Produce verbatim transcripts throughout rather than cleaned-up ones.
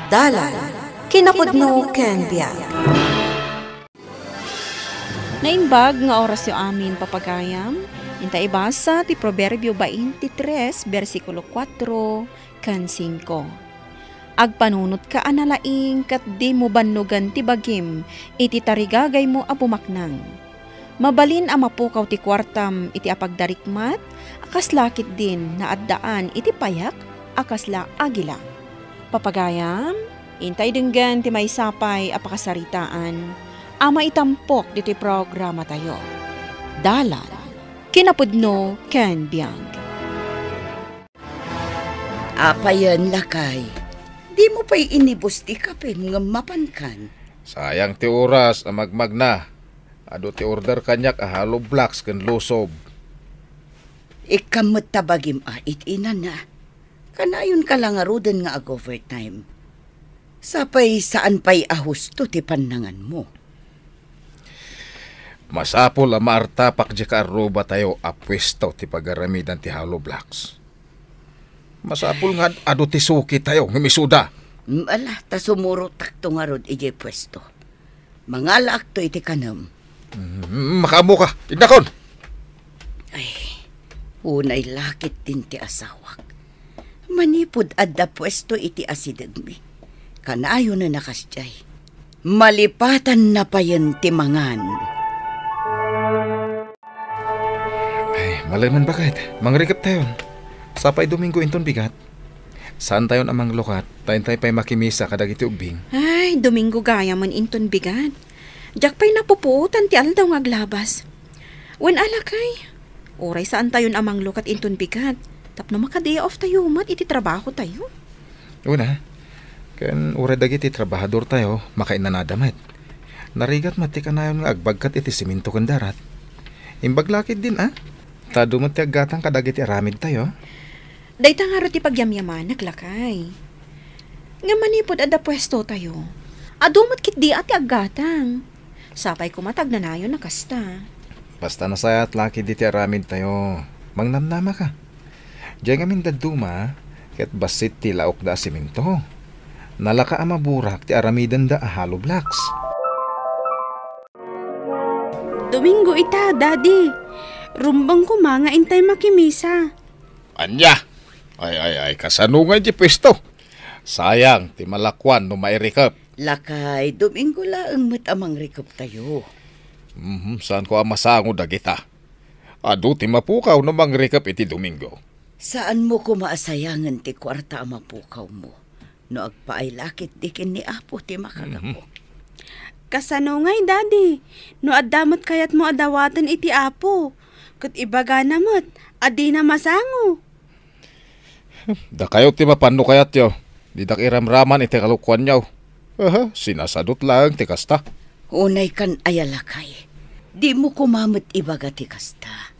Dalan, kinapudno ken biag. Naimbag nga orasyo amin, papagayam. Inta ibasa ti Proverbio twenty-three, bersikulo kuatro ken singko. Agpanunotka a nalaing ket dimo bannogen ti bagim iti tarigagaymo a bumaknang. Mabalin a mapukaw ti kuartam iti apagdarikmat a kasla ketdin naaddaan iti payak a kasla agila. Papagayam, intay denggen ti maysa pay a pakasaritaan a maitampok ditoy programatayo. Dalan, kinapudno ken biag. Apayen, lakay? Dimo pay inibus ti kapem ngem mapankan? Sayang ti oras a magmagna. Adu ti order kaniak a hollow blocks ken lusob. Ikkam met ta bagim a it inana. Kanayonka la ngaruden nga ag-overtime. Sapay saan pay a husto ti pannanganmo. Masapul a maartapak diay kaarrubatayo a puesto ti pagaramidan ti hollow blocks. Masapul nga ad-, adu ti sukitayo ngem isuda. Mm, ala, ta sumurotakto ngarud idiay puesto. Mangalaakto iti kanem. Mm, makaammoka. Innakon! Ay, unay lakit din ti asawak. Manipud adda puesto iti asidegmi, kanayon a nakasdiay. Malipatanna payen ti mangan. Ay, malem man, baket. Mangrikeptayon. Sapay Domingo inton bigat. Saantayon a manglukat, ta intay pay makimisa kadagiti ubbing. Ay, Domingo gayamen inton bigat. Diak pay napupuotan ti aldaw nga aglabas. Wen, lakay, uray saantayon a manglukat inton bigat, tapno maka-day off tayo met iti trabahotayo. Una, ken uray dagiti trabahadortayo, makainanada met. Narigat met ti kanayon nga agbagkat iti semento ken darat. Imbag lakit din, a? Ta adu met ti aggatang kadagiti aramidtayo. Dayta ngarud ti pagyamyamanak, lakay. Ngem manipud adda puestotayo, adu met ketdi a ti aggatang. Sapay koma ta agnanayon a kasta. Basta nasayaat lakit diti aramidtayo, mangnamnamaka. Diay ngamin dadduma, ket bassit ti laokda a semento. Nalaka a maburak ti aramidenda a hollow blocks. Domingo ita, Daddy. Rumbeng koma nga intay makimisa. Ania? Ay, ay, ay, kasano nga iti puesto? Sayang ti malakuan no mairikep. Lakay, Domingo laeng met a mangrikeptayo. Mhm, saanko a masango dagita. Adu ti mapukaw no mangrikep iti Domingo. Saanmo koma a sayangen ti kuarta a mapukawmo no agpaay la ketdi ken ni Apo ti makagapu. Mhm. Kasano ngay, Daddy? No adda met kayatmo a dawaten iti Apo, ket ibagana met a dina masango. Dakayo ti mapan no kayatyo. Didak iramraman iti kalokuanyo. Aha, sinasadot laeng ti kasta. Unay kan aya, lakay. Dimo koma met ibaga ti kasta.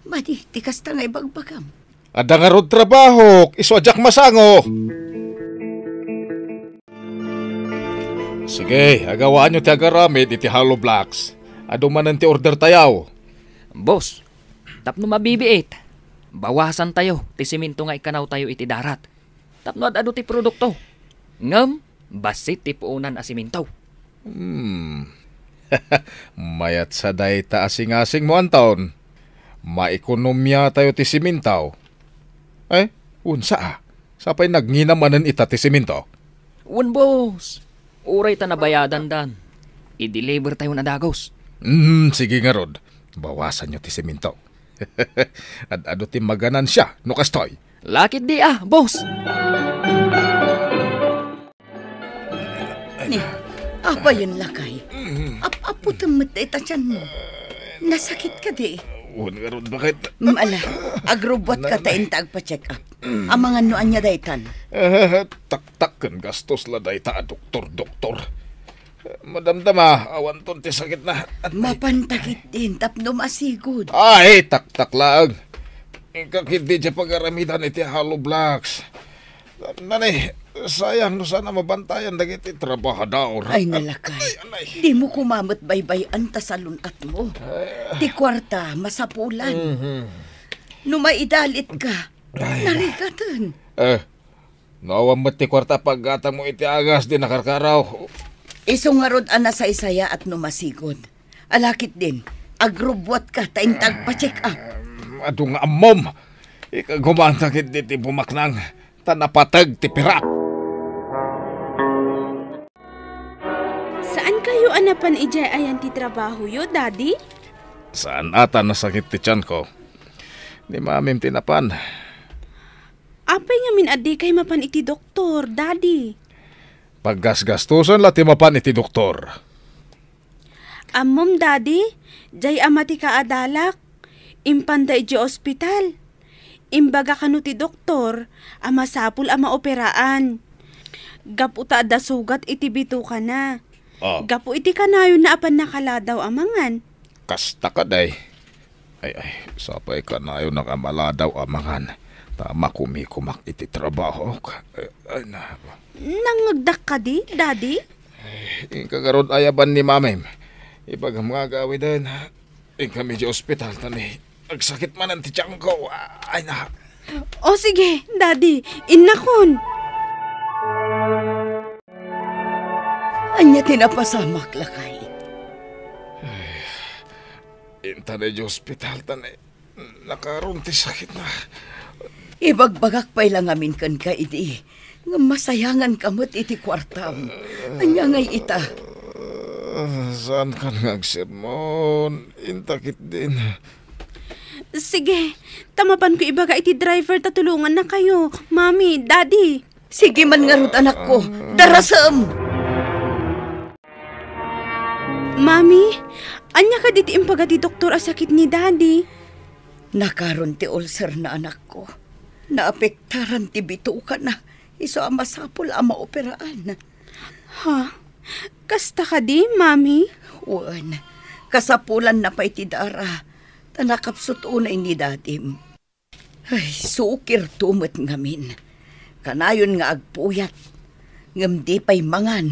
Madi ti kasta nga ibagbagam. Adda ngarud trabahok, isu a diak masango. Sige, agawaanyo ti agaramid iti hollow blocks. Adu manen ti ordertayo. Boss, tapno mabibiit, bawasantayo ti semento nga ikkanawtayo iti darat. Tapno ad-adu ti produkto. Ngem, bassit ti puonan a semento. Hmm. Mayat sa dayta a singasingmo, Anton. Maekonomiatayo ti semento. Eh, unsa a? Sapay nagngina manen ita ti semento? Wen, boss. Uray ta nabayadandan, i-delivertayon a dagus. Hmm, sige ngarud. Bawasanyo ti semento. Ad-adu ti maganansia no kastoy. Lakit di a, boss. Ni, apayen lakay. Ap-aputem met dayta tianmo. Nasakit kadi? Wen ngarud, baket. Mm, ala, agrubbuatka ta inta agpa-check up. Amangan no ania daytan. Eh, taktak ken gastos la dayta a doktor, doktor. Madamdama, awanton ti sakitna. At Mapanta ketdin tapno masigud. Ay, taktak laeng. Inka ketdi ti pagaramidan iti hollow blocks. Nani, sayang no saan a mabantayan dagiti trabahador. Ay, nalakay. Ay, anay. Dimo koma met baybay-an ta salun-atmo. Ay. Ti kuarta, masapulan. Mhm. No maidalitka, Ay. narigaten. Eh, No awan met ti kuarta a paggatangmo iti agas, di nakarkaraw. Isu ngarud a nasaysayaat no masigud. Ala ketdin, agrubbuatka ta inta agpa-check up. Em, adu nga ammom. Ikagumanta ketdi ti bumaknang, ta napateg ti pirak. Saan kayo a napan idiay ayan ti trabahoyo, Daddy? Saan a ta nasakit ti tiyanko. Ni Mamim ti napan. Apay ngamin a dikay mapan iti doktor, Daddy? Paggasgastusan la ti mapan iti doktor. Ammom, Daddy, diay ama ti kaadalak. Impanda idiay ospital. Imbaga kano ti doktor a masapul a maoperaan. Gapu ta adda sugat iti bitokana. Ah. Gapu iti kanayonna a pannakaladaw a mangan. Kasta kadi. Ay, ay, sapay kanayonak a maladaw a mangan, ta makumikomak iti trabahok. Ay, ay, na. Nangngegdak kadi, Daddy? Ay, inka ngarud ayaban ni Mamim. Ibagam nga agawiden. Inkami idiay ospital, ta ni agsakit manen ti tiyanko. Ay, na. O sige, Daddy, innakon. Ania ti napasamak, lakay? Inta idiay ospital, ta ni nakaron ti sakitna. Ibagbagak pay la ngamin kenka idi, ngem masayanganka met iti kuartam. Ania ngay ita? Ah, saankan nga agsermon. Inta ketdin. Sige, ta mapanko ibaga iti driver ta tulongannakayo, Mami, Daddy. Sige man ngarud, anakko. Darasem! Mami, ania kadi ti impaga ti doktor a sakit ni Daddy? Nakaron ti ulcerna, anakko. Naapektaran ti bitokana. Isu a masapul a maoperaan. Ha? Kasta kadi, Mami? Wen, kasapulanna pay ti dara. Ta nakapsut unay ni Dadim. Ay, sukirto met ngamin. Kanayon nga agpuyat, ngem di pay mangan.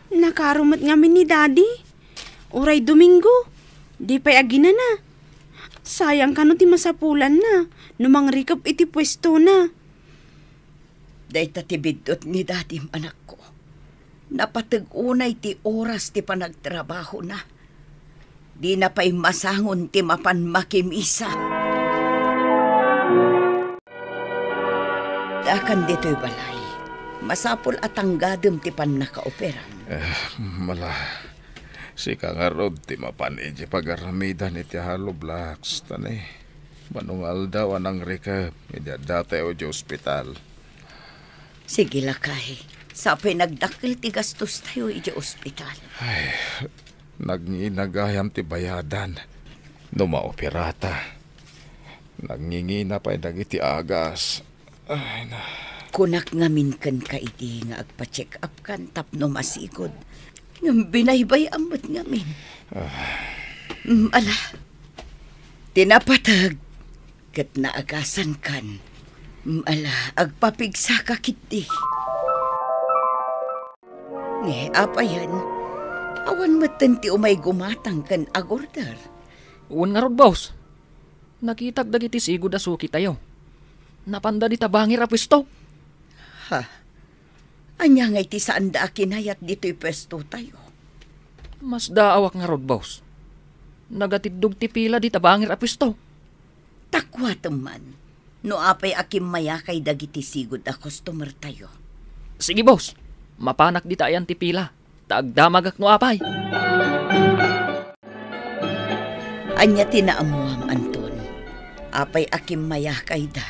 Nakaro met ngamin ni Daddy. Uray Domingo, di pay aginana. Sayang kano ti masapulanna no mangrikep iti puestona. Dayta ti biddut ni Dadim, anakko. Napateg unay ti oras ti panagtrabahona. Dina pay masangon ti mapan makimisa. Daakan ditoy balay. Masapul a tanggadem ti pannakaoperam. Eh, mala, sika ngarud ti mapan iti pagaramidan iti hollow blocks, ta ni mano nga aldaw a nangrikep idi addatayo iti ospital. Sige, lakay. Sapay nagdakkel ti gastostayo iti ospital. Ay, nagngina gayam ti bayadan no maoperata. Nagngingina pay dagiti agas. Ay, na. Kunak ngamin kenka idi nga agpa-check up kan tapno masigud. Ngem binaybay-am met ngamin. Ah. Mm, ala. Ti napateg ket naagasan kan. Mm, ala, agpapigsaka ketdi. Ni apayen, awan metten ti umay gumatang ken agorder. Wen ngarud, boss. Nakitak dagiti sigud a sukitayo. Napanda dita bangir a puesto. Ha? Ania ngay ti saanda a kinayat ditoy puestotayo? Masdaawak ngarud, boss. Nagatiddog ti pila dita bangir a puesto. Ta kuatem man, no apay a kimmayakay dagiti sigud a customertayo. Sige, boss. Mapanak dita ayan ti pila. Ta agdamagak no apay. Ania ti naammuam, Anton? Apay a kimmayakayda?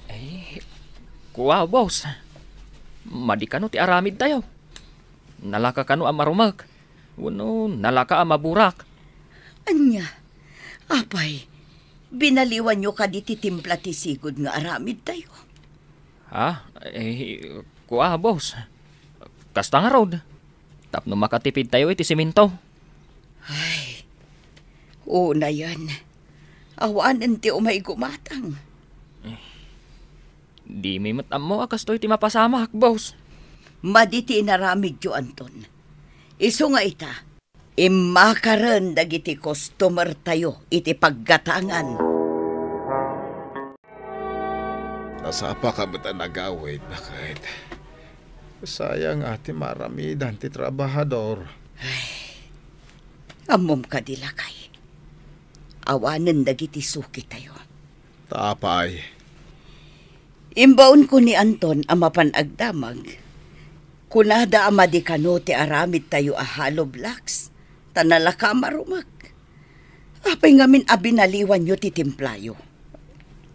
Ay, kua, boss. Madi kano ti aramidtayo. Nalaka kano a marumek. Wenno, nalaka a maburak. Ania? Apay, binaliwanyo kadi ti timpla ti sigud nga aramidtayo? Ha? Eh, kua, boss. Kasta ngarud. Tapno makatipidtayo iti semento. Ay, unayen. Awanen ti umay gumatang. Dimi met ammo a kastoy ti mapasamak, boss. Madi ti inaramidyo, Anton. Isu nga ita, immakaren dagiti customertayo iti paggatangan. Nasapaka met a nagawid, baket. Sayang a ti maaramidan ti trabahador. Ammom kadi, lakay? Awanen dagiti sukitayo. Ta apay? Imbaonko ni Anton a mapan agdamag. Kunada a madi kano ti aramidtayo a hollow blocks, ta nalaka a marumek. Apay ngamin a binaliwanyo ti timplayo?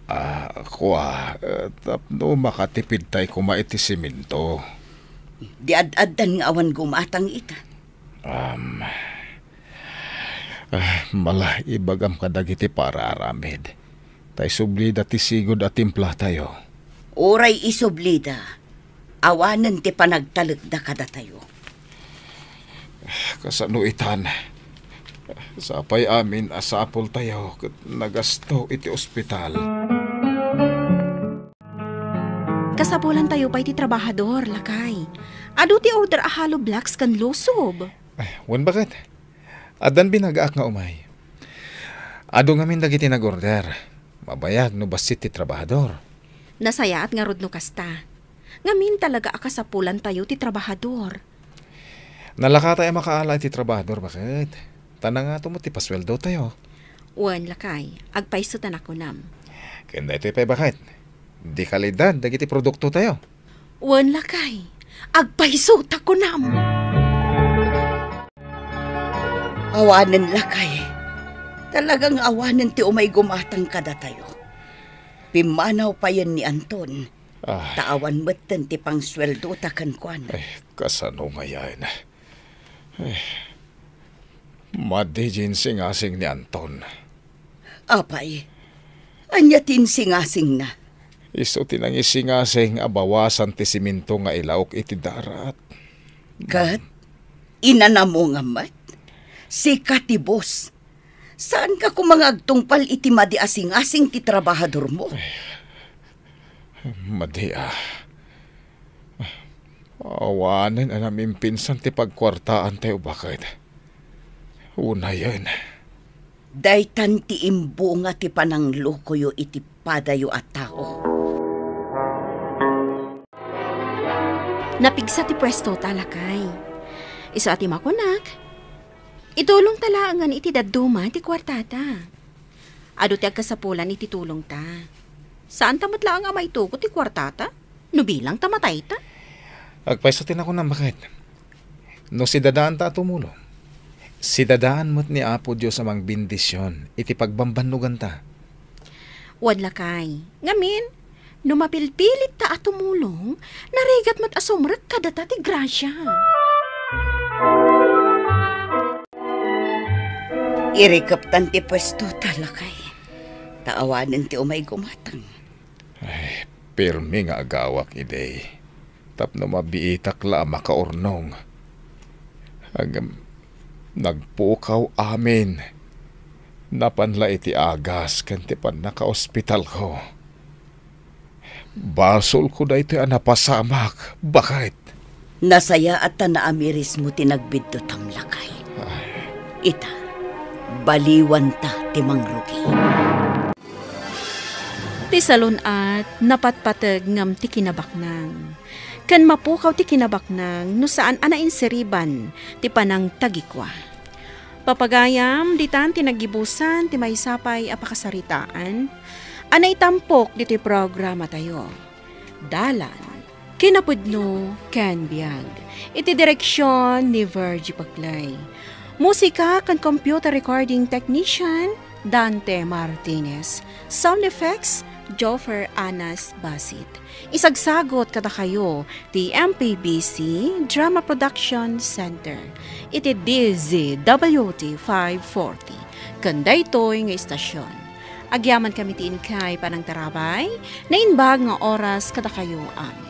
Ah, kua, eh, tapno makatipidtay koma iti simento. Di ad-addan nga awan gumatang ita. Um, ah, mala, ibagam kadagiti para aramid. Ta isublida ti sigud a timplatayo. Uray isublida, awanen ti panagtalekda kadatayo. Kasano itan? Sapay amin a sapultayo ket nagasto iti ospital. Kasapulantayo pay ti trabahador, lakay. Adu ti order a hollow blocks ken lusob. Eh, wen, baket? Addan binagaak nga umay. Adu ngamin dagiti nag-order. Mabayag no bassit ti trabahador. Nasayaat ngarud no kasta. Ngamin talaga a kasapulantayo ti trabahador. Nalakatay a makaala iti trabahador, baket? Ta nangato met ti pasueldotayo. Wen, lakay, agpayso ta nakunam. Ken daytoy pay, baket? Di kalidad dagiti produktotayo. Wen, lakay, agpayso ta kunam. Awanen, lakay. Talaga nga awanen ti umay gumatang kadatayo. Pimmanaw payen ni Anton. Ah. Ta awan metten ti pangsueldota kenkuana. Ay, kasano ngayen? Ay, madi ti insingasing ni Anton. Apay, ania ti insingasingna? Isu ti nangisingasing a bawasan ti siminto nga ilaok iti darat. Ket inanamongam met? Sika ti boss. Saanka koma nga agtungpal iti madi a singasing ti trabahadormo? Ay, madi a. Awanen a namimpinsan ti pagkuartaantayo, baket. Unayen. Daytan ti imbunga ti pananglokoyo iti padayo a tao. Napigsa ti puestota, lakay. Isu a ti makunak, itulongta laengen iti dadduma ti kuartata. Adu ti agkasapulan iti tulongta. Saanta met laeng a maitugot ti kuartata no bilangta matayta. Agpayso ti nakunam, baket. No sidadaanta a tumulong, sidadaan met ni Apo Dios a mangbendision iti pagbambannoganta. Wen, lakay. Ngamin, no mapilpilitta a tumulong, narigat met a sumrek kadata ti grasia. Irikeptan ti puestota, lakay. Ta awanen ti umay gumatang. Ay, pirmi nga agawak idi. Tapno mabiitak la a makaurnong. Ngem, nagpukaw amin. Napan la iti agas ken ti pannakaospitalko. Basolko daytoy a napasamak, baket. Nasayaat ta naamirismo ti nagbiddutam, lakay. Ay. Ita, baliwanta ti mangrugi. Ti salun-at, napatpateg ngem ti kinabaknang. Ken mapukaw ti kinabaknang no saan a nainsiriban ti panangtagikua. Papagayam, ditan ti naggibusan ti maysa pay a pakasaritaan a naitampok ditoy programatayo. Dalan, kinapudno, ken biag. Iti direksion ni Virgie Paclay. Musika ken computer recording technician, Dante Martinez. Sound effects, Joffer Anas Basit. Isagsagot kadakayo ti M P B C Drama Production Center iti D Z W T five forty. Ken daytoy nga istasyon, agyamankami ti inkay panangtarabay, naimbag nga oras kadakayo amin.